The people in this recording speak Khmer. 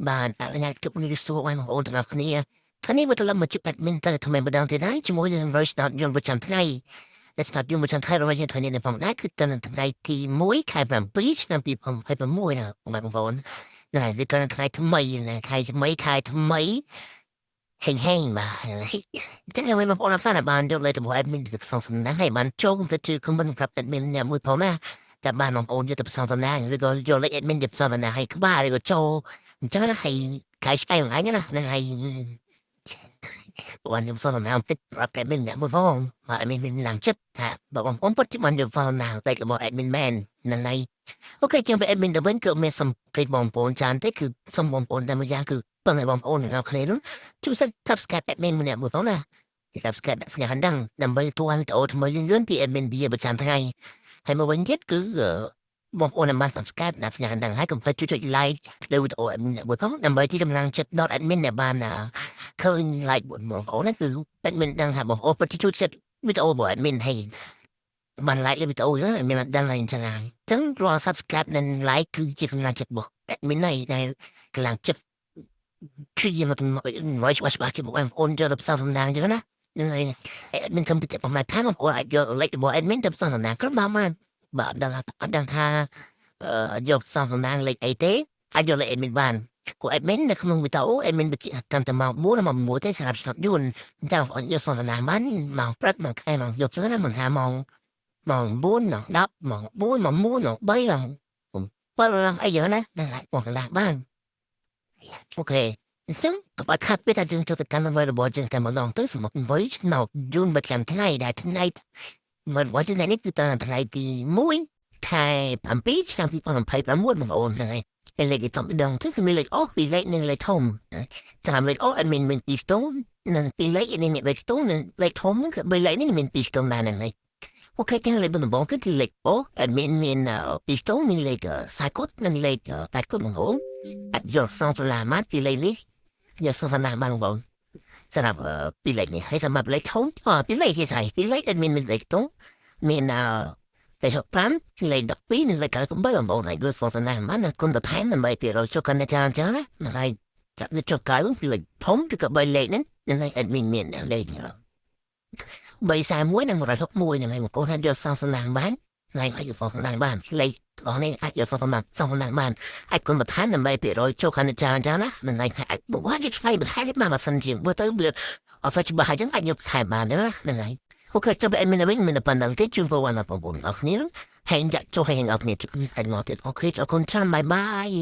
បាទអនុញ្ញាតជម្រាបសួរបងប្អូនទាំងអស់គ្នាថ្ងៃនេះមកត្រឡប់មកជួប admin តើថ្មីម្ដងទៀតហើយជាមួយនឹង Voice Note យន្តប្រចាំថ្ងៃដែលស្រាប់យន្តប្រចាំថ្ងៃរបស់យើងថ្ងៃនេះផងដែរគឺទៅនឹងថ្ងៃទី1ខែ7ឆ្នាំ2026ណាបងប្អូនណែវាក៏ថ្ងៃថ្មីណាខែថ្មីខែថ្មីហេងហេងបាទអញ្ចឹងហើយបងប្អូនអត់បានយកលេខរបស់ admin ទៅផ្សងសំណាងហើយបានចូលទៅជួយ comment ប្រាប់ admin អ្នកមួយផងណាតែបានបងប្អូនយកទៅផ្សងសំណាងឬក៏យកលេខ admin ទៅផ្សងសំណាងឲ្យក្បាលឬក៏ចូលអញ្ចឹងណាហើយខែឆ្កែហ្នឹងណាហ្នឹងហើយបងខ្ញុំសងសំណាងតិចប្រាប់ admin អ្នកមួយផងបាទ admin មានឡើងចិត្តថាបើបងប្អូនពិតជាបានយកសំណាងតែរបស់ admin មែនហ្នឹងហើយ OK ជាង admin ទៅវិញគឺមានសំពេចបងប្អូនច្រើនទេគឺសូមបងប្អូនតែមួយយ៉ាងគឺពឹងឲ្យបងប្អូនទាំងអស់គ្នានោះជួយ subscribe admin ម្នាក់មួយផងណា subscribe ដាក់សញ្ញាកណ្ដឹងដើម្បីទទួលវីដេអូថ្មីលឿនៗពី admin វាប្រចាំថ្ងៃហើយមកវិញទៀតគឺបងប្អូនដែលបាន subscribe ដាក់សញ្ញាកណ្ដឹងហើយកុំភ្លេចជួយចុច like លើវីដេអូ admin មួយផងដើម្បីជាកម្លាំងចិត្តដល់ admin ដែលបានឃើញ like បងប្អូនណាគឺ admin ដឹងថាបងប្អូនពិតជាជួយចិត្តវីដេអូរបស់ admin ហើយបាន like លើវីដេអូហ្នឹង admin បានដឹងហើយអញ្ចឹងអញ្ចឹងរាល់ subscribe និង like គឺជាកម្លាំងចិត្តរបស់ admin ហើយដែលកម្លាំងចិត្តជួយមករយច្បាស់ច្បាស់ជាបងប្អូនយកទៅផ្សងសំណាងអញ្ចឹងណាហ្នឹងហើយ admin ធ្វើទៅបំណែថាបងប្អូនអាចយកលេខរបស់ admin ទៅផ្សងសំណាងក៏បានបានបើអត់ដឹងអត់ដឹងថាយកផ្សងសំណាងលេខអីទេអាចយកលេខ admin បានគូ admin នៅក្នុងវីដេអូ admin បញ្ជាក់តាមតែម៉ោង4ម៉ោង6ទេសម្រាប់ឆ្នាំយួនអញ្ចឹងបងប្អូនយកសងសំណាងបានម៉ោងព្រឹកម៉ោងខែម៉ោងយប់ចឹងណាមិនថាម៉ោងម៉ោង9ម៉ោង10ម៉ោង4ម៉ោង1ម៉ោង3ម៉ោង7អីយ៉ាងណាហ្នឹងហើយបងកន្លះបាន OK អញ្ចឹងកុំឲ្យខាត់ពេលតែយើងចូលទៅកាន់អ្វីរបស់យើងតែម្ដងទៅសម្រាប់ voice note ជូនប្រចាំថ្ងៃដែលថ្ងៃមិនว่าថ្ងៃនេះគឺតើថ្ងៃទី1ខែ7ឆ្នាំ2026បងប្អូនហ្នឹងហើយ ហើយលេខចំដងទៅគឺមានលេខអូពីលេខនិងលេខធំចាំលេខអូអត់មានមានទីស្ទងនិងពីលេខនេះមានលេខស្ទងនិងលេខធំហ្នឹងគឺបីលេខនេះមានទីស្ទងដែរហ្នឹងហើយ OK ចឹងលេខដំបូងគឺលេខអូអត់មានមានទីស្ទងមានលេខខ្សែគត់និងលេខតែគត់បងប្អូនអាចយកសងដុល្លារមកពីលេខនេះយកសងដុល្លារបានបងប្អូនសម្រាប់ពីលេខនេះហើយសម្រាប់លេខធំពីលេខគេស្អីពីលេខអត់មានមានលេខធំមានលេខ5លេខ12និងលេខ98បងប្អូនហើយយកសងដុល្លារមកគុណទៅថែមដើម្បីពីរចុះកាន់តែច្រើនចឹងណាហើយចាប់នេះចុះកៅពីលេខធំឬក៏បីលេខហ្នឹងនឹងឲ្យ admin មានលេខ341និង161ហ្នឹងហើយមកកូនថាយកសងសំណាងបានថ្ងៃអាចយកសងសំណាងបានលេខរបស់នេះអាចយកសងសំណាងសងសំណាងបានអាចគុណបន្ថែមដើម្បីពីរយចូលកាន់ចានចឹងណានឹងហើយអាចបើว่าจะឆ្លៃបន្ថែមមកបើសិនជាមើលទៅវាអត់សូវច្បាស់ហើយចឹងអាចយកបន្ថែមបានណាហ្នឹងហើយ OK ចុះ admin វិញមានប៉ុណ្្នឹងទេជូនពរវណ្ណបងប្អូនអរគ្នាហើយចាក់ចុះឲ្យអរគ្នាជួបគ្នាមកទៀត OK អរគុណច្រើន bye bye.